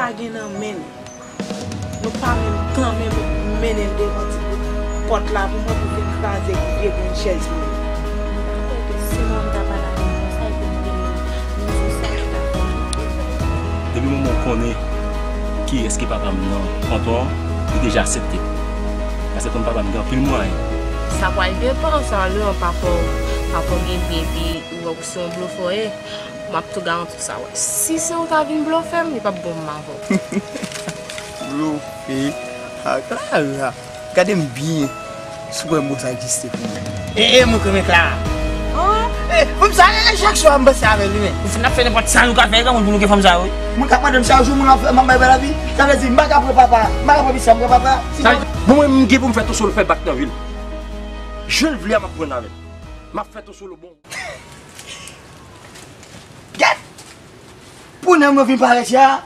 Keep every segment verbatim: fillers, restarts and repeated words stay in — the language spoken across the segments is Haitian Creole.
Pa gen nan men l. Nou pa menm tanmen mennen l devan ti bout pòt la pou mwen pou vin kraze vye grenn chèz mwen. M pa kwè ke si mwen m ta pale avè l konsa epi m rele l, m di w sa ki ta fè m. Depi moman w konnen kiyès ki papa m nan kanton an, li deja aksepte. Paske konn papa m gen anpil mwayen. Sa pral depann sa lè an papa w, papa w gen byen epi ou wè ou se yon blofè w ye. M ap tou garanti w sa, wè. Si se ou ta vin blofè m, li p ap bon m avè w. Blofè? Ah, Clara, gade m byen. Si w kwè mo sa egziste pou mwen. E, e, mwen renmen Clara. Ah. E, fanm sa, e, chak swa m panse avè li, men. Nou fin ap fè nenpòt sa nou ka fè, granmoun, pou nou gen fanm sa yo, wi. Moun k ap mande m chak jou, moun ap fè, m ap bay bèl lavi. Sa vle di, m pa ka pran papa, m pa ka pran pitit sa, m pran papa. Si Bon, mwen, m gen pou m fè Tosolo fè bak nan vil. Jan l vle a, m ap pran avè l. M ap fè Tosolo bon. Gèt! Pou nèg mwen vin parèt ya.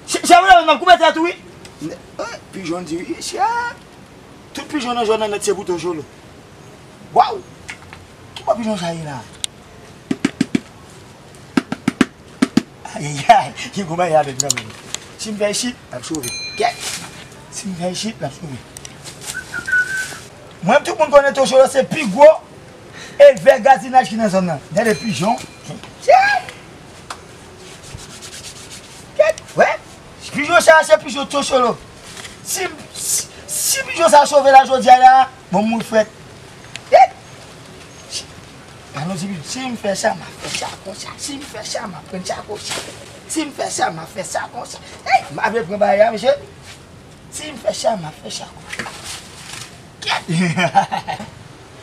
Chè, chè, mwen, m ap koupe tèt ou, wi. Nè, eh, pijon di, wi, chè. Tout pijon nan zòn nan nèt se pou Tosolo. Waw! Ki bò pijon sa ye la? Ayayay, gen gwo bagay avèk nan men. Si m fè isit, l ap sove. Kèt! Si m fè isit, l ap sove. Mwen, tout moun konnen Tosolo se pi gwo elvè gazinaj ki nan zòn nan. Gade pijon. Kèt, wè. Pijon sa, se pijon Tosolo. Si, si, si pijon sa sove la jodi a la, bon, moun frèt. Kèt. Alon, si, si m fè sa, m ap fè sa konsa. Si m fè sa, m ap pran sa konsa. Si m fè sa, m ap fè sa konsa. Ey, m ap pran bagay la, mesye. Si m fè sa, m ap fè sa konsa. Kèt!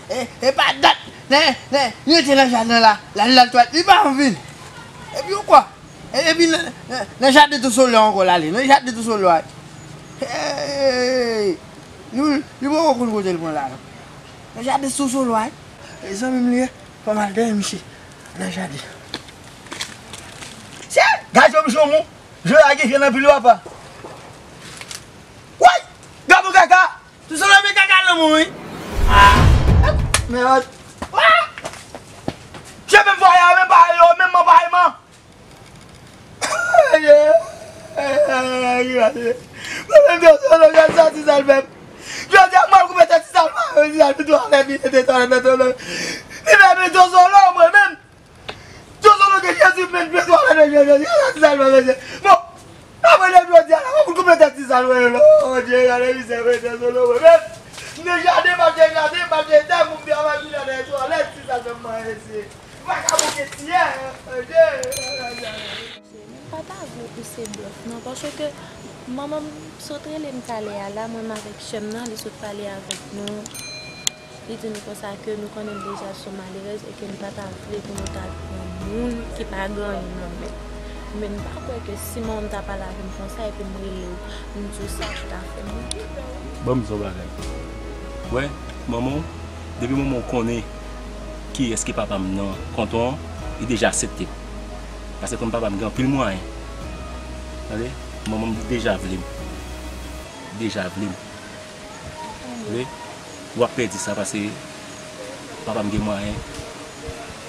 E, e pa dat, lè, lè, li rete nan jaden la, l al nan twalèt, li pa anvi vin. Epi ou kwè, e, epi nan, nan, nan jaden Tosolo ankò l ale, nan jaden Tosolo a. Hey! Li, li poko konn kote l pran la, non. Nan jaden Tosolo a, e zanmi m li ye, fò m al dèyè misye, nan jaden. Chè! Gade yon misye moun, je la gen vye nan pil papa. Woy! Gade yon kaka! Tosolo met kaka nan men w, wi. Ah! Mèd. Ah! Je menm fwa ya, menm pa yo, menm man pa man. Mwen menm Tosolo, gad sa ti sal fè m. Jodi a, mwen koupe tèt ti sal, ti sal vin twalèt, li rete twalèt nan twalèt. Li fè men Tosolo, mwen menm. Tosolo gen Jezi, men, men twalèt nan Jezi, gad sa ti sal fè, mesye. Bon, apre depi jodi a la, mwen koupe tèt ti sal, mwen, Lòdye, gade mizè, mwen, Tosolo, mwen menm. M te jaden, m al te jaden, m al te tè, moun byen, m al vin nan twalèt, ti sal fè m manje, mesye. Vakabon ke ti ye, Lòdye. Men m pa ta vle pouse blòf non, paske manman m sot rele m talè a la, mwen menm avèk sè m nan, li sot pale avèk nou. Li di nou konsa ke nou konnen l deja se yon malerèz e ke n pa ta vle pou nou ta pran moun ki pa gen anyen nan men l. Men m pa kwè ke si manman m ta pale avè m konsa epi m rele w, m di w sa ki ta fè m. Ban m di w yon bagay. Wè, manman w, depi manman w konnen kiyès ki papa m nan kanton an, li deja aksepte. Paske konn papa m gen anpil mwayen. Tande, manman m deja vle m. Deja vle m. Vle, w ap pèdi sa paske papa m gen mwayen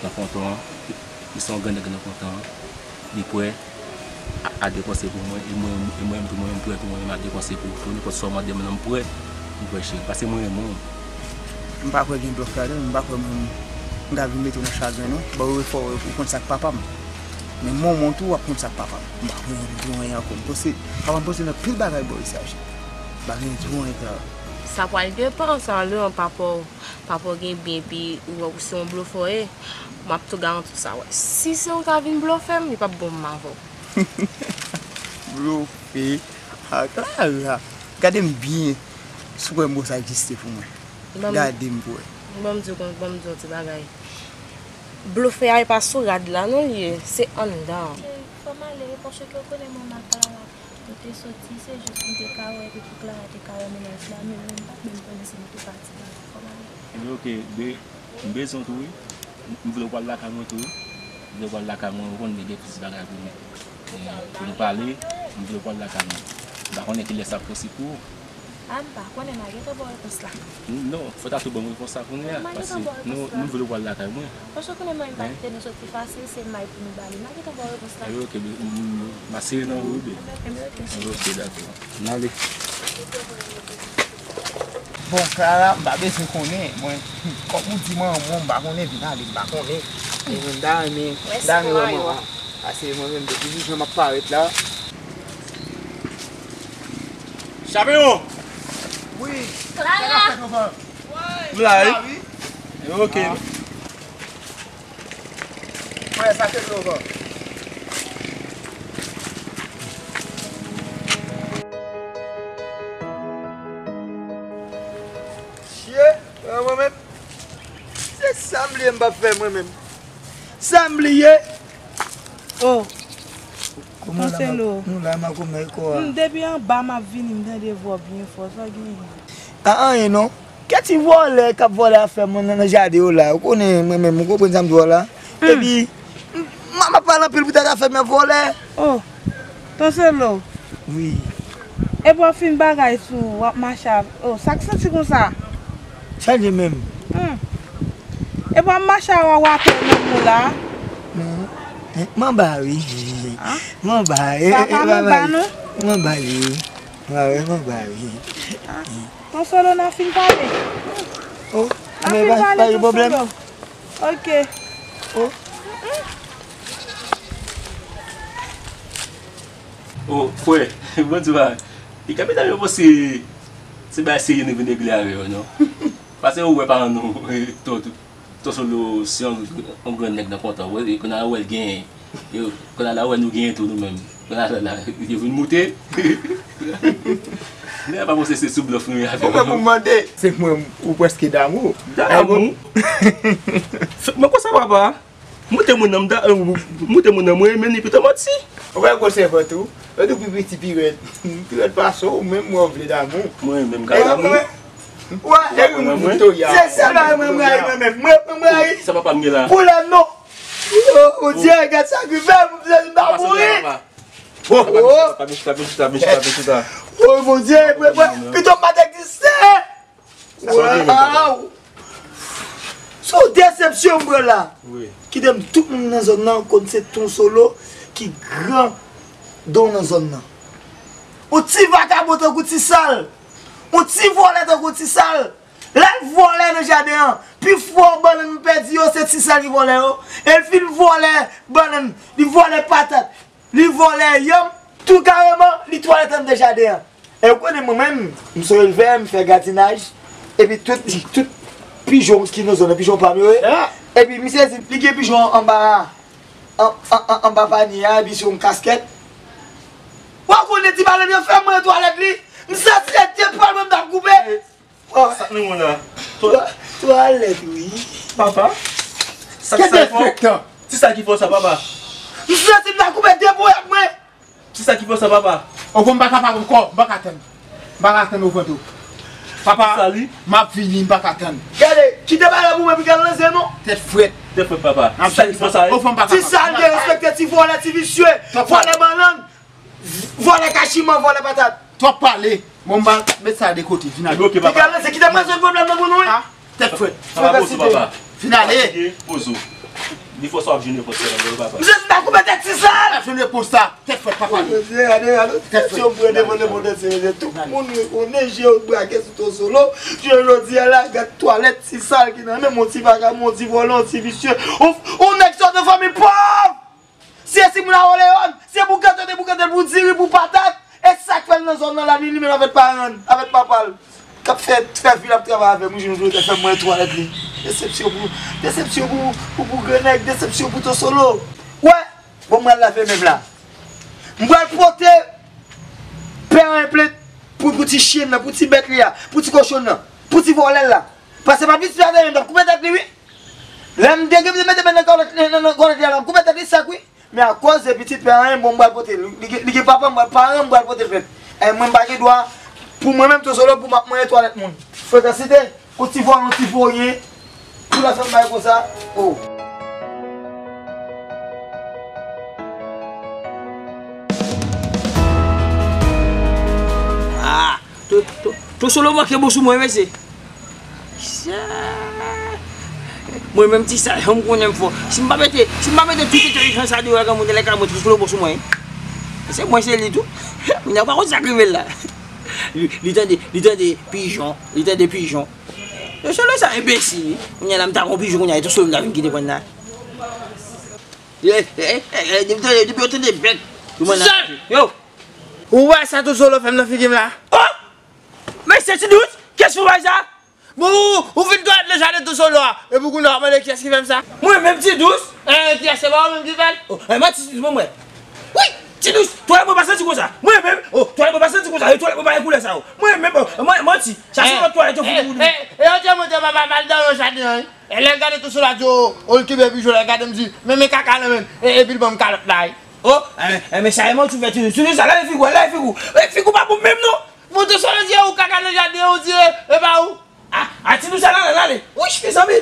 nan kanton an. Li se yon gran nèg nan kanton an. Li prè a, a depanse pou mwen, e mwen, e mwen menm tou, mwen menm prè pou mwen menm a depanse pou, pou nenpòt sa w mande m nan, m prè, m prè cheri, paske mwen renmen w. M pa kwè gen blòf ladan l, m pa kwè mwen m ka vin mete w nan chagren non. Ba w efò, ou konn sa k papa m. Men manman w tou, w ap konn sa k papa m. M pa kwè gen anyen ankò. M panse, papa m panse nan pil bagay bò isi a, cheri. M pa gen anyen ankò. Sa pral depann sa lè an papa w, papa w gen byen epi ou wè ou se yon blofè w ye. M ap tou garanti w sa, wè. Si se ou ta vin blofè m, li p ap bon m avè w. Blofè? Ah, Clara, gade m byen. Si w kwè mo sa egziste pou mwen. Gade m pou wè. Ban m di w, ban m di w yon ti bagay. Blofè a e pa sou rad la non li ye, se anndan. Cheri, fò m ale, paske w konnen mwen ak Clara, nou te soti, se jis nou te ka wè, epi pou Clara te ka wè mennaj la, men mwen m pa t menm konnen si nou te pati la, fò m ale. Ebyen, oke, be, m bezwen w tou, wi. M vle w pral lakay mwen tou, wi. M vle w pral lakay mwen, ou konn m gen plis bagay pou nou. E, pou nou pale, m vle w pral lakay mwen. M pa konnen kilè sa ap posib pou ou. A, m pa konnen, m a gentan ba w repons la. Non, fò w ta tou ban m repons la kounye a, paske nou, nou vle w al lakay mwen. Paske w konnen mwen, m pa kite nou soti fasil, se may pou nou ba li. M a gentan ba w repons la. Ebyen, oke, m, m, m a sere nan ou, bebe. Ebyen, oke. Ebyen, oke, dakò. N ale. Bon, Clara, m pa bezwen konnen, mwen, kòm ou di mwen, mwen, m pa konnen, vin ale, m pa konnen. E mwen, m ta renmen, m ta renmen wè manman. Paske mwen menm, depi jan m ap parèt la. Champion! Wi. Clara! Sa k ap fèt, Lovan? M la, wi. Ah, wi. Ok. Ah. Frè, sa k fèt, Lovan? Chye, mwen menm. Se sa m bliye m p ap fè mwen menm. Sa m bliye. Oh. Kòman la, Marcelo? Nou la, Marco, men kò a. M depi anba m ap vini, m tande vwa w byen fò. Sa w genyen? A, anyen non. Kèt ti vòlè k ap vòlè afè mwen nan, nan jaden yo la. Ou konnen mwen menm, ou konprann sa m di w la. Hmm. Epi, m, m, m ap pale anpil poutèt afè m ap vòlè. Oh. Ton Solo. Wi. Epi w ap fin bagay sou ou, w ap mache avè, oh, sa k santi konsa? Sa l ye menm? Hmm. Epi w ap mache avè w atè menm ou la? Non. Eh, m anba wi. Ah? M anba. Eh, sa eh, pa eh, m anba non? M anba wi. Mwen wi, m anba wi. Ah. Ton Solo, n a fin pale. Oh, n a fin pale, Ton Solo. Ok. Oh. Oh, frè, bon di bagay. E kapital yo panse se bagay serye nou vin regle avè yo, non? Paske ou wè paran nou, eh, Ton, Ton Solo se yon, yon grann nèg nan kontan. Wè, e kounye a wè l genyen. Yo, kounye a la wè nou genyen tou nou menm. Kounye a la, yo vin moute. Men a pa panse se sou blòf nou ye avè yo. Ou mwen pou mande. Se mwen, ou prèske damou. Damou? Mwen konsa, papa. Moute moun nan, m da, euh, moute moun nan, mwen renmen li pito manti. Ou wè gwosè vant ou? Yo di pi piti pi rèd. Pi rèd pase w, ou menm mwen w vle damou. Mwen renmen m ka damou. Wè, e wi, mwen, mwen. Se sèl bagay mwen, mwen rayi mwen menm. Mwen, mwen rayi. Sa papa m gen la? Pwoblèm non. Oh, Bondye, gad sa ki fè m, m pa mouri. Oh, oh. Bondye, pito m pa t egziste. Sa w di menm, papa? Waw! Se yon desepsyon m pran la. Wi. Kite m, tout moun nan zòn nan konn se Ton Solo ki gran don nan zòn nan. Yon ti vakabon tankou Ti Sal. Yon ti vòlè tankou Ti Sal. Lè l vòlè nan jaden an, pi fò bannann m pèdi yo, se Ti Sal ki vòlè yo. E l fin vòlè bannann, li vòlè patat. Li vòlè yanm, tou kareman, li twalèt anndan jaden an. E ou konnen mwen menm, m se yon elvè, m fè gadinaj, epi tout, tout pijon ki nan zòn nan, pijon pa m yo ye. Epi misye di, li gen pijon anba, an, an, an, anba panye a, epi se yon kaskèt. Ou konnen ti bannann yo fè mwen twalèt li, m santi se de pal mwen m t ap koupe. Sa k nan men w la? Twa-, twalèt, wi. Papa? Sa ki sa fò? Ti sa ki fè w sa, papa? M santi m ta koupe de boyèt mwen. Ti sa ki fè w sa, papa? Ovan m pa kapab ankò, m pa ka tann. M pa ka tann ovan tou. Papa, m ap vini, m pa ka tann. Gade, kite bagay la pou mwen, pou gade nan zye nou. Tèt frèt. Tèt frèt, papa. Ti sa ki fè w sa, wi. Ovan m pa kapab. Ti sa l derespekte, ti vòlè, ti visye, vòlè bannann. Vòlè kachiman, vòlè patat. Twòp pale. Bon, m ba, met sa de kote. Vin ale. Ok, papa. Piga lanse, kite m rezoud pwoblèm nan pou nou, wi. Ah, tèt frèt. Papa, bozo, papa. Vin ale. Fatige, bozo. Li fò sa w ap jwenn repons la, papa. Misye, si ta koupe tèt Ti Sal. Ap jwenn repons sa. Tèt frèt, papa. Mesye, gade, gade. Tèt frèt. Tout moun pran devan lemonn antye, mesye. Tout moun rekonnen je yo brake sou Ton Solo. Jounen jodi a la, gad twalèt Ti Sal ki nan men m, yon ti vagabon, yon ti vòlè, yon ti visye. Yon, yon nèg sòti nan fanmi pòv. Si e timoun a Orleyon, se boukante, te boukante l pou diri, pou patat. E sa k fè l nan zòn nan la, li, li menm avèk paran l, avèk papa l. K ap fè, fè vi l ap travay avè m, wi, jounen jodi a fè mwen twalèt li. Desepsyon pou, desepsyon pou, pou, pou grenèg, desepsyon pou Ton Solo. Wè, bon, m pral lave men m la. M pral pote pè an plent pou, pou ti chen nan, pou ti bèt li a, pou ti kochon nan, pou ti vòlè l la. Paske pa piti pa dèyè, m t ap koupe tèt li, wi. Lè m te gen mete men nan kòlèt, nan, nan, nan kòlèt li a, m ap koupe tèt li sèk, wi. Men akoz de pitit pè an, bon, m pral pote l. Li gen, li gen papa, m pral paran, m pral pote l plent. E mwen, m pa gen dwa, pou mwen menm, Ton Solo, pou m ap manyen twalèt moun. Frekansite, yon ti vòlè, yon ti voryen, pou l ap fè m bagay konsa. Oh. Ah, Ton, Ton, Tosolo manke bon sou mwen, mesye. Mesye. Mwen menm ti sa, janm konnen m fò. Si m pa mete, si m pa mete tout entèlijans sa deyò, granmoun, lè ka mwen Tosolo bon sou mwen. Se mwen, se li tou. Moun nan pa konn sa k rive l la. Li, li tande, li tande pijon, li tande pijon. Tosolo sa enbesil, wi. Kounye a la m ta gon pijon, kounye a e Tosolo m ta vin kite pran la. Eh, eh, eh, eh, depi, depi yo tande bèt. Yo. Ou wè sa Tosolo fè m nan figi m la? Oh! Mesye Ti Dous, kiyès ki fè sa? Bon, ou, ou vin twalèt nan jaden Tosolo a. Epi kounye a w ap mande kiyès ki fè m sa? Mwen menm Ti Dous? Eh, kiyès se pa ou menm ki fè l? Oh, eh, manti Ti Dous, mwen mwen. Wi, Ti Dous, twalèt mwen pa santi konsa. Mwen menm, oh, twalèt mwen pa santi konsa. E twalèt mwen pa gen koulè sa yo. Mwen menm, oh, mwen, manti. Sa se lòt twalèt yo fout pou ou. Eh, eh, eh, yo te montre papa m al nan yon jaden an, wi. E lè l gade Tosolo a di, oh, oh, l kenbe pijon, lè l gade m di, men, men kaka nan men m. E, epi l ban m kalòt la, wi. Oh, eh, eh, men sa e manti ou fè Ti Dous. Ti Dous, sa lave figi w, lave figi w. Eh, figi w pa bon menm non. Bon, Tosolo di ou kaka nan jaden an, ou di e, e pa ou. Ah, ah, Ti Dous, ale, ale, ale. Wouch, mezanmi.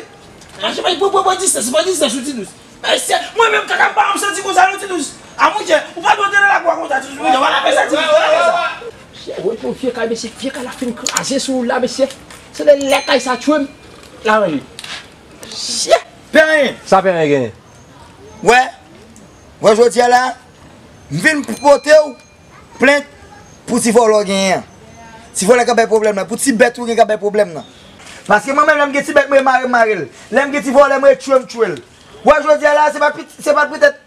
Mache, pran, pran, pran distans, pran distans ou Ti Dous. Mesye, mwen menm kaka m pa janm santi konsa non Ti Dous. Ah, monchè, ou pa dwe te nan lakou a konsa Ti Dous. Monchè, w a lave sa Ti Dous, w a lave sa. Mesye, woy, pou vye kay, mesye, vye kay la fin kraze sou ou la, mesye. Se lè, lè kay sa tchwe m. La ranje. Mesye. Pè anyen. Sa pè anyen genyen? Wè, wè jodi a la, m vin pote w plent pou ti vòlè w genyen an. Ti vòlè k ap bay pwoblèm nan, pou ti bèt ou gen k ap bay pwoblèm nan. Paske mwen menm lè m gen ti bèt mwen mare m mare l. Lè m gen ti vòlè mwen tchwe m tchwe l. Wè jodi a la, se pa pit-, se pa petèt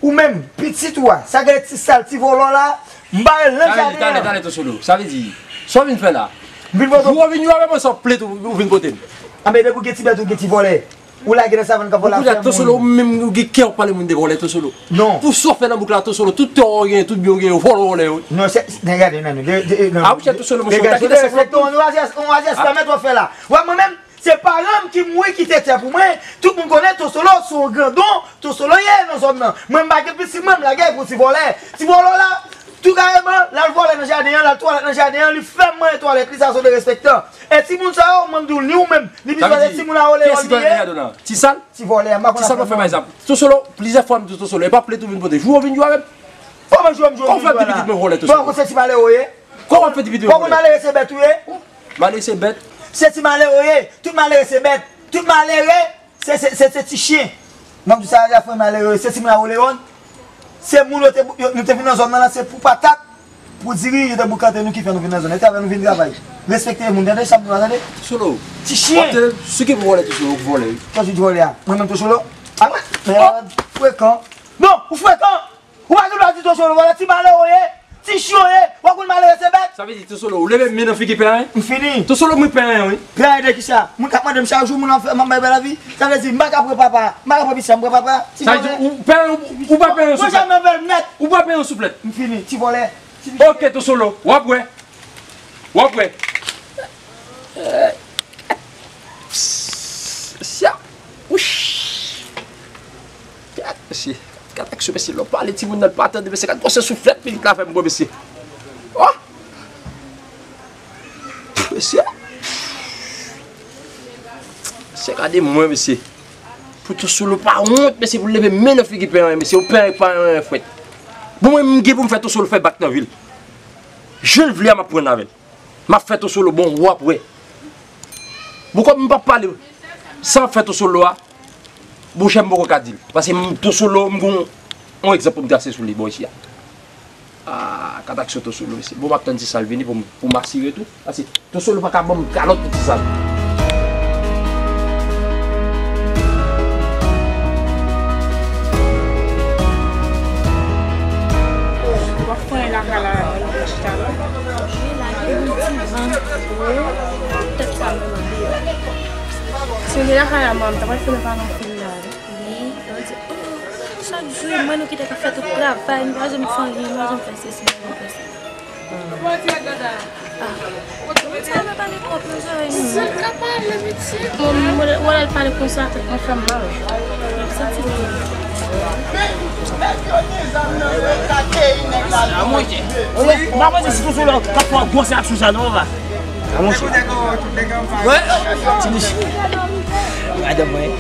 ou menm, pitit ou a, sa gen ti sal, ti vòlè w la, m bare l nan jaden an. Talè, talè, talè, Tosolo. Sa vle di, sa w vin fè la? M vin pote w. Jou w vin jwe avè mwen, sa w plent ou, ou vin kote m. Anben depi w gen ti bèt ou gen ti vòlè. Ou lage nan savann k ap vòlè afè moun. Tosolo, ou menm ou gen kè w pale moun de vòlè, Tosolo. Non. Pou sa w fè nan bouk la, Tosolo, tout tè w genyen, tout byen w genyen, yo vòlè, vòlè yo. Non, se, men gade, nan, nan, de, de, non. Ah, wi, Tosolo, monchè, ou ta kite sa. Respekte w, nou azyas, nou azyas, pèmèt w fè la. Wè, mwen menm, se paran m ki mouri kite tè pou mwen. Tout moun konnen Tosolo, se yon grandon, Tosolo ye nan zòn nan. Mwen, m pa gen pitit mwen, m lage pou ti vòlè. Ti vòlè la, tou kareman, l al vòlè nan jaden an, l al twalèt nan jaden an, li fè m manyen twalèt li, sa se derespektan. E timoun sa yo, mwen m di w, ni ou menm, ni pitit timoun a Oléyon li ye. Kiyès ki twalèt nan jaden an? Ti sal? Ti vòlè a, m pa konn afè non. Ti sal pa fè bay zam. Tosolo, plizyè fwa m di Tosolo, e pa plent ou vin pote. Jou w vin jwe avè m. Kòman jou w vin jwe avè m? Kòman w fè ti pitit mwen vòlè Tosolo? Bon, se ti malere w ye? Kòman w fè ti pitit mwen vòlè? Bon, malere se bèt ou ye? Malere se bèt? Se ti malere w ye. Tout malere se bèt. Tout malere Se, se, se, se ti chen. M ap di sa, Rafrè malere, se timoun a Oléyon. Se moun yo te, yo, nou te vin nan zòn nan la, se pou patat, pou diri, yo te boukante nou ki fè nou vin nan zòn nan. E travay nou vin travay. Respekte moun, tande sa m di w la, tande? Solo. Ti chen. Wap tande, si ki pou vòlè tou, Solo, pou vòlè, wi. Sa w di vòlè a? Mwen menm tou Solo? Ah, men, frekan. Non, ou frekan! Ou pa gen dwa di Tosolo vòlè, ti malere w ye, ti chen w ye, w ap konn malere se bèt. Sa vle di Tosolo, ou leve men nan figi pè anyen? M fini. Tosolo, mwen pè anyen, wi. Pè anyen de kisa? Moun k ap mande m chak jou, moun ap fè, m ap bay bèl lavi. Sa vle di, m pa ka pran papa, m pa ka pran pitit sa, m pran papa. Ti vòlè. Sa vle di, ou pè, ou, ou pa pè anyen sou plèt. Mwen janm nan bèl nèt. Ou pa pè anyen sou plèt. M fini, ti vòlè. Ti vòlè. Ok, Tosolo, w ap wè. W ap wè. Sya. Wouch. Gad, mesye. Gad aksyon, mesye. Lè w pale, timoun nan pa tande, mesye. Gad gwosè souflèt pitit la fè m bwè, mesye. Oh! Mesye. Mesye, gade mwen, mesye. Pou Tosolo pa wont, mesye, pou l leve men nan figi pè anyen, mesye. Ou pè anyen, pa anyen, frèt. Bon, mwen, m gen pou m fè Tosolo fè bak nan vi l. Jan l vle a, m ap pran avè l. M ap fè Tosolo bon, w ap wè. Bon, kòm m p ap pale san m ap fè Tosolo a, bon, chè m poko ka di l. Paske m, Tosolo, m gon yon egzanp pou m trase sou li, bò ichi a. Ah, kat aksyon Tosolo, mesye. Bon, m ap tann ti sal vini pou m, pou m asire tou. Paske Tosolo pa ka ban m kalòt pou ti sal. W ap pran lakay la, chita la. Wi, la gen yon ti van. Wi. Tèt sa mwen mande. Si w te lakay la, mwen, m ta pral fè nou pale anpil la, wi. Wi, yo di, oh, chak jou, e mwen nou ki te ka fè tout travay, nou pa janm fè anyen, nou pa janm fè sesi, nou pa janm fè sa. Ah. Ou di, a, mwen pale twòp, nou zòrèy nou. Sa ka pale, pitit? Mwen, mwen, mwen, lè l pale konsa, tèt mwen fè m mal. Mwen santi m. A monchè. Wi. M pa panse si Tosolo k ap fè gwòs aksyon sa non, papa. A monchè. Wè. Ti Lisi. Madanm mwen.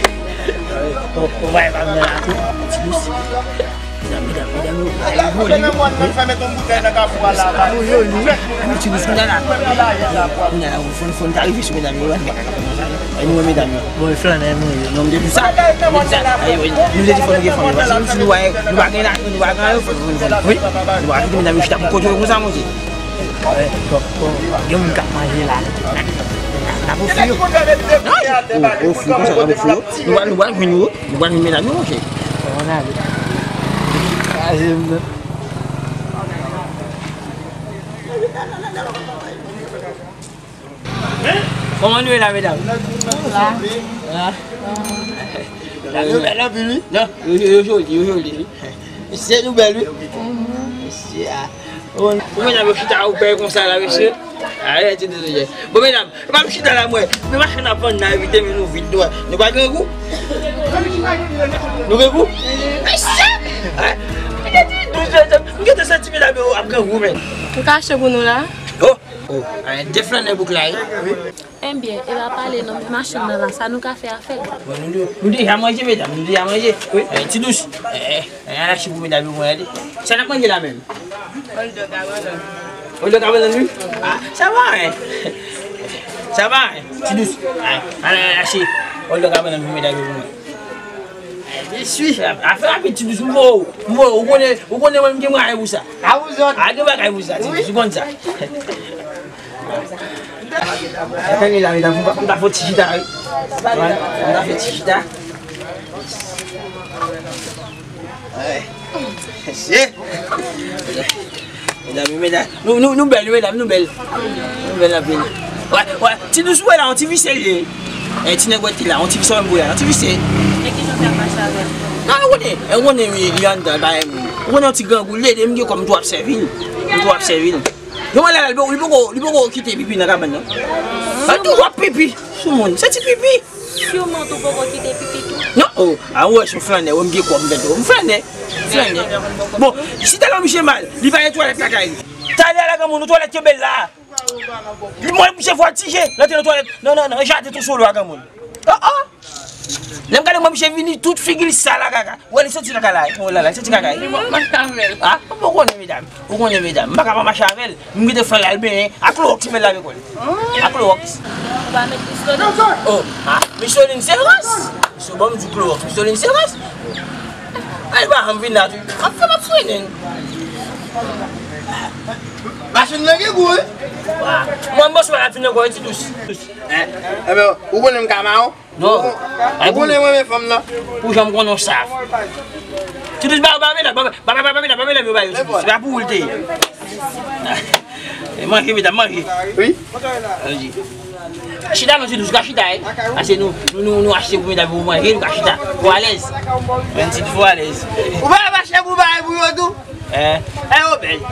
Bon, bon, bay pa m nan la tou. Ti Lisi. Medam, medam, medam yo, yo vole, wi. Sa nou joli, wi. Ann ti dous, medam la. Medam la, fòn, fòn ta rive sou medam yo, wi. E nou wè medam yo. Bon, e flannè nou ye. Non, m te di sa. M te di sa. Ayo, nou te di fò nou gen fanmi. Paske nou, si nou pa, nou pa gen lajan, nou pa gen anyen, fò nou, fò nou, wi. Nou pa kite medam yo chita pou kote yo konsa, monchè. Wi, bon, bon, gen moun k ap manje la. N ap ofri yo. Ay! O, ofri konsa, n ap ofri yo. Nou pral, nou pral jwenn yo. Nou pral jwenn medam yo, monchè. Ann ale. Kraze m nan. Kòman nou ye la, medam? La. La. Medam yo bèl anpil, wi. Non, yo, yo, yo joli, yo joli, wi. Mesye, nou bèl, wi. Mesye, a. Ou, ou medam yo chita, ou pè konsa la, mesye. A, e, ti dous, mesye. Bon, medam, e pa m chita la, mwen. Men machann ap vann nan, evite men nou vit, nou, nou pa grangou? Nou grangou? Mesye! A, m te di dous, mesye. M gentan santi medam yo ap grangou, men. Ou ka achte pou nou la? Oh! Oh, a, de flannè bouk la, wi. Ebyen, e pa pale non, men machann nan la, sa nou ka fè a fè l. Bon, nou, nou, nou deja manje, medam, nou deja manje. Wi. Eh, ti dous. Eh, eh, ann achte pou medam yo mwen ale. Sa n ap manje la menm? Hot dog a bannann. Hot dog a bannann, wi? Ah, sa va, hein? Sa va, hein? Ti dous. Ah, ann achte hot dog a bannann pou medam yo mwen. Jeswi. Afè rapid, ti dous, m voye w. M voye w. Ou konnen, ou konnen mwen, m gen bagay pou sa. A pou zòt. A, gen bagay pou sa, ti dous, ou konn sa. Fè li la, medam, m ta fè ti chita, wi. M ta fè ti chita. Mesye. Medam, medam, nou, nou, nou bèl, medam, nou bèl. Nou bèl anpil. Wè, wè, ti dous, wè la, yon ti visye li ye. E ti nèg wè ti la, yon ti visye, yon ti visye. E ki jan w ap mache avè l? Non, ou konnen, ou konnen, wi, li anndan, bagay, ou konnen yon ti grangou, li ede m gen kòb, m tou ap sèvi l. M tou ap sèvi l. Yon lè, li poko, li poko, li poko kite pipi nan kabann nan. Li toujou ap pipi sou moun. Se ti pipi. Siman tou poko kite pipi tou. Non, oh, a, ou wè, se yon flannè, wè, m gen kòb, m fè tou. M flannè, flannè. Bon, si talè misye mal, li pa gen twalèt lakay li. Talè a la, granmoun, ou twalèt kenbe l la. Li mwen, misye vòltije, l antre nan twalèt. Non, non, non, jaden tou sou lwa, granmoun. Oh, oh. Lè m gade mwen, misye vini, tout figi l sal a kaka. Ou wè, li santi kaka la, oh la la, li santi kaka. Li mwen mache avè l. Ah, ou konnen, medam. Ou konnen, medam. M pa ka pa mache avè l. M gentan fè l al benyen. A klowòks, m fè l lave kò l. A klowòks. Ou pa met Michelin? Oh, ah, Michelin se rans. Sou bon, m di klowòks, Michelin se rans. Ay, pa janm vin la, tou. Ap fè m ap frennen. Machin nan gen gou, wi. Wa. Mwen, m panse w ap vin ankò, ti dous. Eh, eh ben, ou konnen m ka mawon? Non. Ou konnen mwen renmen fanm nan. Pou jan m konnen w sav. Ti dous, ba, ba, ba, ba, ba, ba, ba, ba, ba, ba, yo, ti dous. Se pa pou ou l te ye. E manje, medam, manje. Wi. Manje. Chita non, ti dous, ka chita, eh. Pase nou, nou, nou, nou achte pou medam pou manje, nou ka chita. Pou alèz. Menm ti dous, pou alèz. Ou pa achte pou bagay pou yo tou? Eh. Eh, yo bèl.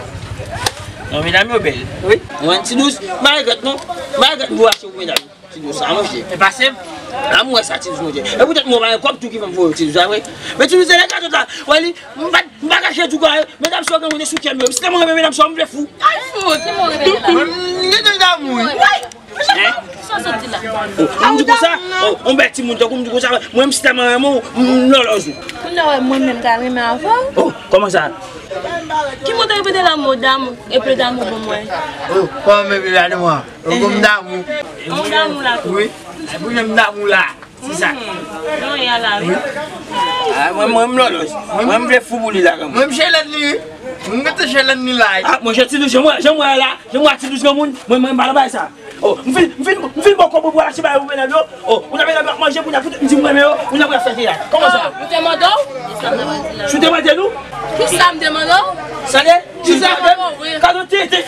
Non, medam yo bèl. Wi. Mwen, ti dous, pa regrèt non. Pa regrèt pou achte pou medam. Ti dous sa, monchè. E pase m. La, m wè sa, ti dous, monchè. E poutèt mwen pa gen kòb tou ki fè m voye ti dous sa, vre. Men ti dous, se lè gato la. Wè li, m pa, m pa kache tou kwa, medam sa yo gen moun sou kè m yo. M si tèlman renmen medam sa yo, m vle fou. Ay, fou, ki mò revele la? M gen de damou, wi. Hein? Sa w sot di la? Oh, m di konsa, oh, on bèl timoun tankou m di konsa, mwen, m si tèlman renmen w, m lòlòj ou. Kounye a, wè, mwen menm, ta renmen avè w. Oh, kòman sa? Ki mò te repete la, mò damou, eple damou bon mwen? Oh, kòman m eple la, di mwen? Ou konn damou. Ou damou la tou. Wi. Pou jan m damou la. Se sa. Non, y a la, wi. Ah, mwen, mwen, m lòlòj. Mwen, m vle fou pou li la, granmoun. Mwen, m chelèn li, wi. Mwen, m mete chelèn li la, wi. Ah, mwen, jan ti dous, jan mwen, jan mwen la, jan mwen ti dous, granmoun. Mwen, mwen, m pa nan bagay sa. Oh, m fin, m fin, m fin ba w kòb pou al achte bagay pou medam yo. Oh, ou nan medam yo ap manje, kounye a, m di m renmen yo, ou nan pral fè teyat. Kòman sa? Oh, ou te mande w? Si w te mande nou? Kisa m te mande w? Sa de? Kisa? Kado tete?